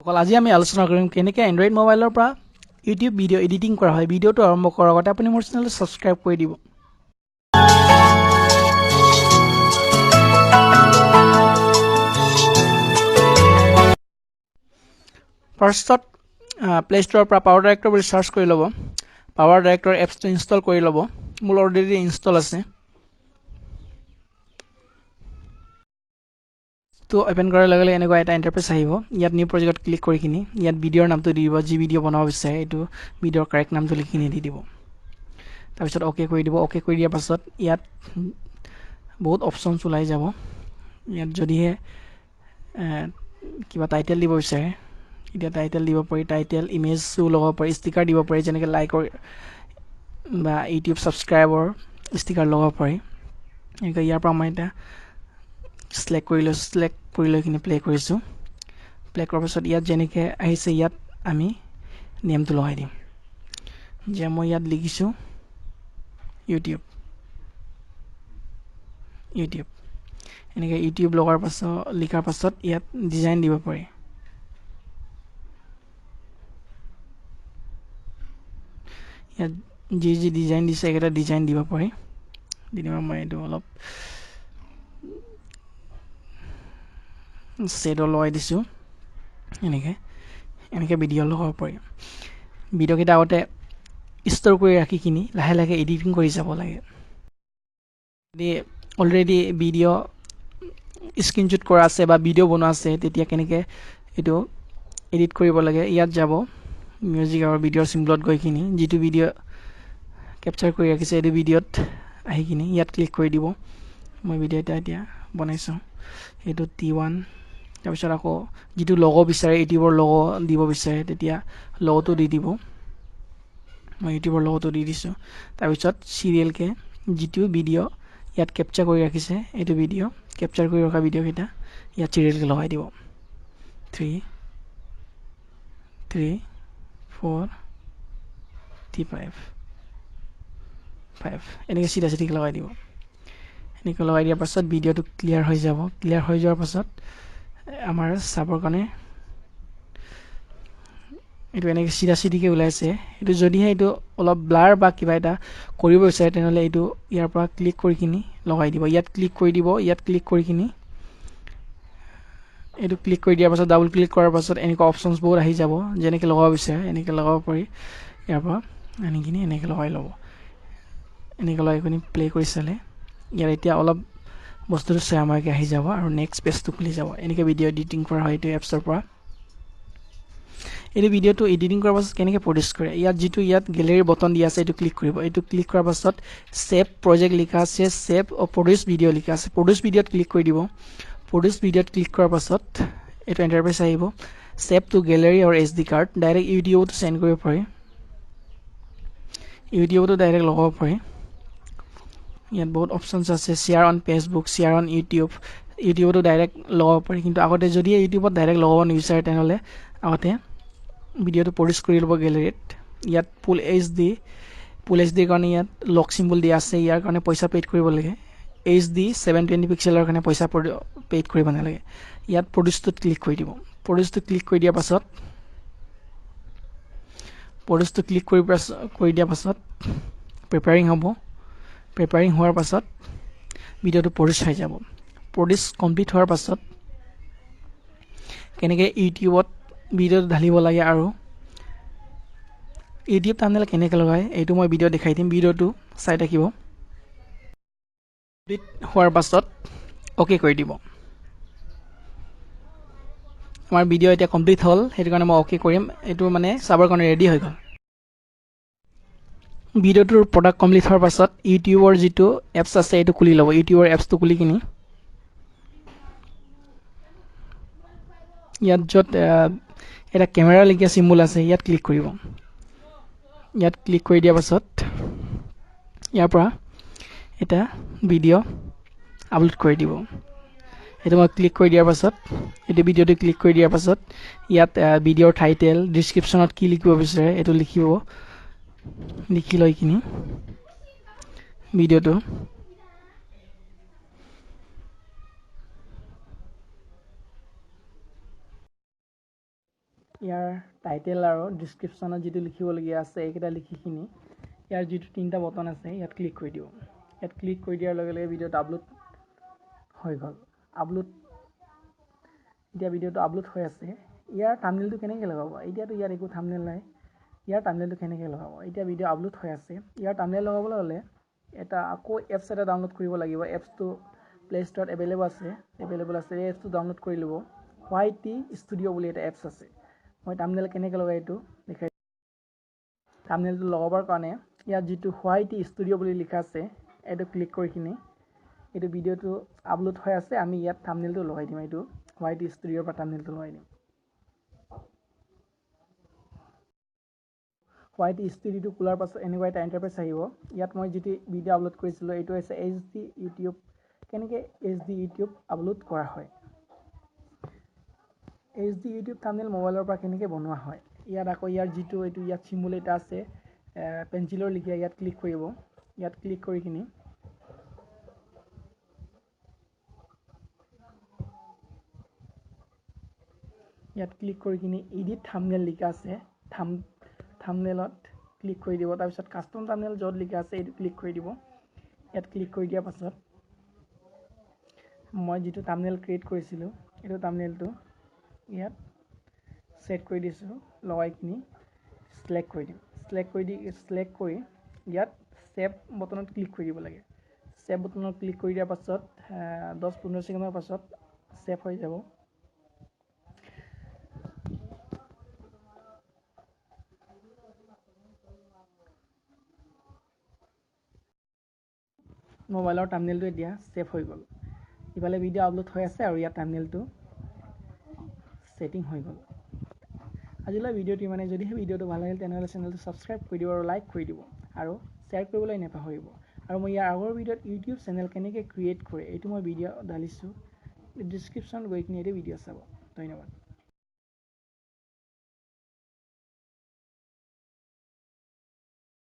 অকল আজি আমি আলোচনা কৰিম কেনেকৈ এণ্ড্ৰইড মোবাইলৰ পৰা ইউটিউব ভিডিঅ' এডিটিং কৰা হয়। ভিডিঅ'টো আৰম্ভ কৰাৰ আগতে আপুনি মোৰ চেনেলটো ছাবস্ক্ৰাইব কৰি দিব। ফাৰ্ষ্টত প্লে ষ্ট'ৰৰ পৰা পাৱাৰ ডাইৰেক্টৰ বুলি চাৰ্চ কৰি ল'ব। পাৱাৰ ডাইৰেক্টৰ এপছটো ইনষ্টল কৰি ল'ব। মোৰ অলৰেডি ইনষ্টল আছে। তো অ'পেন কৰাৰ লগে লগে এনেকুৱা এটা ইণ্টাৰফেচ আহিব। ইয়াত নিউ প্ৰজেক্টত ক্লিক কৰি কিনি ইয়াত ভিডিঅ'ৰ নামটো দি দিব। যি ভিডিঅ' বনাব বিচাৰে, এইটো ভিডিঅ'ৰ কাৰেক্ট নামটো লিখি কিনি দি দিব। তাৰপিছত অ'কে কৰি দিব। অ'কে কৰি দিয়াৰ পাছত ইয়াত বহুত অপশ্যনছ ওলাই যাব। ইয়াত যদিহে কিবা টাইটেল দিব বিচাৰে, এতিয়া টাইটেল দিব পাৰি, টাইটেল, ইমেজো লগাব পাৰি, ষ্টিকাৰ দিব পাৰি, যেনেকৈ লাইকৰ বা ইউটিউব ছাবস্ক্ৰাইবৰ ষ্টিকাৰ লগাব পাৰি। এনেকৈ ইয়াৰ পৰা মই এতিয়া চিলেক্ট কৰি লৈছোঁ। চিলেক্ট কৰি লৈ কিনি প্লে' কৰিছোঁ। প্লে' কৰাৰ পাছত ইয়াত যেনেকৈ আহিছে, ইয়াত আমি নেমটো লগাই দিম যে মই ইয়াত লিখিছোঁ ইউটিউব। ইউটিউব এনেকৈ ইউটিউব লগাৰ পাছত, লিখাৰ পাছত ইয়াত ডিজাইন দিব পাৰি। ইয়াত যি যি ডিজাইন দিছে, এইকেইটা ডিজাইন দিব পাৰি। দি দিম। মই এইটো অলপ শ্বেডো লগাই দিছোঁ। এনেকৈ এনেকৈ ভিডিঅ' লগাব পাৰি। ভিডিঅ'কেইটা আগতে ষ্ট'ৰ কৰি ৰাখি কিনি লাহে লাহে এডিটিং কৰি যাব লাগে। যদি অলৰেডি ভিডিঅ' স্ক্ৰীনশ্বট কৰা আছে বা ভিডিঅ' বনোৱা আছে, তেতিয়া কেনেকৈ এইটো এডিট কৰিব লাগে? ইয়াত যাব, মিউজিক আৰু ভিডিঅ'ৰ চিম্বলত গৈ কিনি যিটো ভিডিঅ' কেপচাৰ কৰি ৰাখিছে, এইটো ভিডিঅ'ত আহি কিনি ইয়াত ক্লিক কৰি দিব। মই ভিডিঅ' এটা এতিয়া বনাইছোঁ, সেইটো টি 1। তাৰপিছত আকৌ যিটো লগ' বিচাৰে, ইউটিউবৰ লগ' দিব বিচাৰে, তেতিয়া লগ'টো দি দিব। মই ইউটিউবৰ লগ'টো দি দিছোঁ। তাৰপিছত চিৰিয়েলকৈ যিটো ভিডিঅ' ইয়াত কেপচাৰ কৰি ৰাখিছে, এইটো ভিডিঅ' কেপচাৰ কৰি ৰখা ভিডিঅ'কেইটা ইয়াত চিৰিয়েলকৈ লগাই দিব। 3, 3, 4, 3, 5, 5, এনেকৈ চিধা চিধিকৈ লগাই দিব। এনেকৈ লগাই দিয়াৰ পাছত ভিডিঅ'টো ক্লিয়াৰ হৈ যাব। ক্লিয়াৰ হৈ যোৱাৰ পাছত আমাৰ চাবৰ কাৰণে এইটো এনেকৈ চিধা চিধিকৈ ওলাইছে। এইটো যদিহে এইটো অলপ ব্লাৰ বা কিবা এটা কৰিব বিচাৰে, তেনেহ'লে এইটো ইয়াৰ পৰা ক্লিক কৰি কিনি লগাই দিব। ইয়াত ক্লিক কৰি দিব। ইয়াত ক্লিক কৰি কিনি এইটো ক্লিক কৰি দিয়াৰ পাছত, ডাবল ক্লিক কৰাৰ পাছত এনেকুৱা অপশ্যনছ বহুত আহি যাব। যেনেকৈ লগাব বিচাৰে এনেকৈ লগাব পাৰি। ইয়াৰ পৰা আনি কিনি এনেকৈ লগাই ল'ব। এনেকৈ লগাই কিনি প্লে' কৰি চালে ইয়াত এতিয়া অলপ বস্তুটো শ্বেয়াৰমাৰ্কে আহি যাব আৰু নেক্সট পেজটো খুলি যাব। এনেকৈ ভিডিঅ' এডিটিং কৰা হয় এইটো এপছৰ পৰা। এইটো ভিডিঅ'টো এডিটিং কৰাৰ পাছত কেনেকৈ প্ৰডিউচ কৰে? ইয়াত যিটো ইয়াত গেলেৰীৰ বটন দিয়া আছে, এইটো ক্লিক কৰিব। এইটো ক্লিক কৰাৰ পাছত ছেভ প্ৰজেক্ট লিখা আছে, ছেভ প্ৰডিউচ ভিডিঅ' লিখা আছে। প্ৰডিউচ ভিডিঅ'ত ক্লিক কৰি দিব। প্ৰডিউচ ভিডিঅ'ত ক্লিক কৰাৰ পাছত এইটো এণ্টাৰপ্ৰাইজ আহিব। ছেভ টু গেলেৰী আৰু এইচডি কাৰ্ড, ডাইৰেক্ট ইউটিউবতো চেণ্ড কৰিব পাৰি, ইউটিউবতো ডাইৰেক্ট লগাব পাৰি। ইয়াত বহুত অপশ্যনছ আছে, share on Facebook, share on YouTube। ইউটিউবতো direct লগাব পাৰি। কিন্তু আগতে যদি ইউটিউবত ডাইৰেক্ট লগাব নিবিচাৰে, তেনেহ'লে আগতে ভিডিঅ'টো প্ৰডিউচ কৰি ল'ব গেলেৰীত। ইয়াত ফুল এইচডি, ফুল এইচডিৰ কাৰণে ইয়াত লক চিম্বল দিয়া আছে, ইয়াৰ কাৰণে পইচা পে'ড কৰিব লাগে। এইচডি 720 পিক্সেলৰ কাৰণে পইচা পে'ড কৰিব নালাগে। ইয়াত প্ৰডিউচটোত ক্লিক কৰি দিব। প্ৰডিউচটো ক্লিক কৰি দিয়াৰ পাছত, প্ৰডিউচটো ক্লিক কৰি দিয়াৰ পাছত প্ৰিপেয়াৰিং হ'ব। প্ৰিপেয়াৰিং হোৱাৰ পাছত ভিডিঅ'টো প্ৰডিউচ হৈ যাব। প্ৰডিউচ কমপ্লিট হোৱাৰ পাছত কেনেকৈ ইউটিউবত ভিডিঅ'টো ঢালিব লাগে আৰু ইউটিউব থাম্বনেইল কেনেকৈ লগায়, এইটো মই ভিডিঅ' দেখাই দিম। ভিডিঅ'টো চাই থাকিব। কমপ্লিট হোৱাৰ পাছত অ'কে কৰি দিব। আমাৰ ভিডিঅ' এতিয়া কমপ্লিট হ'ল, সেইটো কাৰণে মই অ'কে কৰিম। এইটো মানে চাবৰ কাৰণে ৰেডি হৈ গ'ল। ভিডিঅ'টোৰ প্ৰডাক্ট কমপ্লিট হোৱাৰ পাছত ইউটিউবৰ যিটো এপছ আছে, এইটো খুলি ল'ব। ইউটিউবৰ এপছটো খুলি কিনি ইয়াত য'ত এটা কেমেৰা লেখীয়া চিম্বল আছে, ইয়াত ক্লিক কৰিব। ইয়াত ক্লিক কৰি দিয়াৰ পাছত ইয়াৰ পৰা এটা ভিডিঅ' আপলোড কৰি দিব। এইটো মই ক্লিক কৰি দিয়াৰ পাছত, এইটো ভিডিঅ'টো ক্লিক কৰি দিয়াৰ পাছত ইয়াত ভিডিঅ'ৰ টাইটেল, ডিছক্ৰিপশ্যনত কি লিখিব বিচাৰে এইটো লিখিব। লিখি লৈ কিনি ভিডিঅ'টো ইয়াৰ টাইটেল আৰু ডিছক্ৰিপশ্যনত যিটো লিখিবলগীয়া আছে এইকেইটা লিখিখিনি ইয়াৰ যিটো তিনিটা বটন আছে ইয়াত ক্লিক কৰি দিব। ইয়াত ক্লিক কৰি দিয়াৰ লগে লগে ভিডিঅ'টো আপলোড হৈ গ'ল। আপলোড এতিয়া ভিডিঅ'টো আপলোড হৈ আছে। ইয়াৰ থাম্বনেইলটো কেনেকৈ লগাব? এতিয়াতো ইয়াত একো থাম্বনেইল নাই। ইয়াৰ থাম্বনেইলটো কেনেকৈ লগাব? এতিয়া ভিডিঅ' আপলোড হৈ আছে। ইয়াৰ থাম্বনেইল লগাবলৈ হ'লে এটা আকৌ এপছ এটা ডাউনলোড কৰিব লাগিব। এপছটো প্লে' ষ্ট'ৰত এভেইলেবল আছে। এই এপছটো ডাউনলোড কৰি ল'ব। ৱাই টি ষ্টুডিঅ' বুলি এটা এপছ আছে। মই থাম্বনেইল কেনেকৈ লগাই এইটো দেখাই। থাম্বনেইলটো লগাবৰ কাৰণে ইয়াত যিটো ৱাই টি ষ্টুডিঅ' বুলি লিখা আছে এইটো ক্লিক কৰি কিনি এইটো ভিডিঅ'টো আপলোড হৈ আছে, আমি ইয়াত থাম্বনেইলটো লগাই দিম। এইটো ৱাই টি ষ্টুডিঅ'ৰ পৰা থাম্বনেইলটো লগাই দিম। ৱাই টি ষ্টুডিঅ'টো খোলাৰ পাছত এনেকুৱা এটা ইণ্টাৰফেচ আহিব। ইয়াত মই যিটো ভিডিঅ' আপলোড কৰিছিলোঁ এইটো হৈছে এইচ ডি ইউটিউব, কেনেকৈ এইচ ডি ইউটিউব আপলোড কৰা হয়, এইচ ডি ইউটিউব থাম্বনেইল মোবাইলৰ পৰা কেনেকৈ বনোৱা হয়। ইয়াত আকৌ ইয়াৰ যিটো এইটো ইয়াত চিম্বল এটা আছে পেঞ্চিলৰ লিখীয়া, ইয়াত ক্লিক কৰিব। ইয়াত ক্লিক কৰি কিনি এডিট থাম্বনেইল লিখা আছে, থাম্বনেইলত ক্লিক কৰি দিব। তাৰপিছত কাষ্টম থাম্বনেইল য'ত লিখা আছে এইটো ক্লিক কৰি দিব। ইয়াত ক্লিক কৰি দিয়াৰ পাছত মই যিটো থাম্বনেইল ক্ৰিয়েট কৰিছিলোঁ এইটো থাম্বনেইলটো ইয়াত ছেট কৰি দিছোঁ, লগাই কিনি চিলেক্ট কৰি দিম। চিলেক্ট কৰি ইয়াত ছেভ বটনত ক্লিক কৰি দিব লাগে। ছেভ বটনত ক্লিক কৰি দিয়াৰ পাছত 10-15 ছেকেণ্ডৰ পাছত ছেভ হৈ যাব। মোবাইলৰ থাম্বনেইলটো এতিয়া ছেভ হৈ গ'ল। ইফালে ভিডিঅ' আপলোড হৈ আছে আৰু ইয়াত থাম্বনেইলটো ছেটিং হৈ গ'ল। আজিলৈ ভিডিঅ'টো ইমানেই। যদিহে ভিডিঅ'টো ভাল লাগিল তেনেহ'লে চেনেলটো ছাবস্ক্ৰাইব কৰি দিব আৰু লাইক কৰি দিব আৰু শ্বেয়াৰ কৰিবলৈ নাপাহৰিব। আৰু মই ইয়াৰ আগৰ ভিডিঅ'ত ইউটিউব চেনেল কেনেকৈ ক্ৰিয়েট কৰে এইটো মই ভিডিঅ' ঢালিছোঁ, ডিছক্ৰিপশ্যনত গৈ কিনি এইটো ভিডিঅ' চাব। ধন্যবাদ।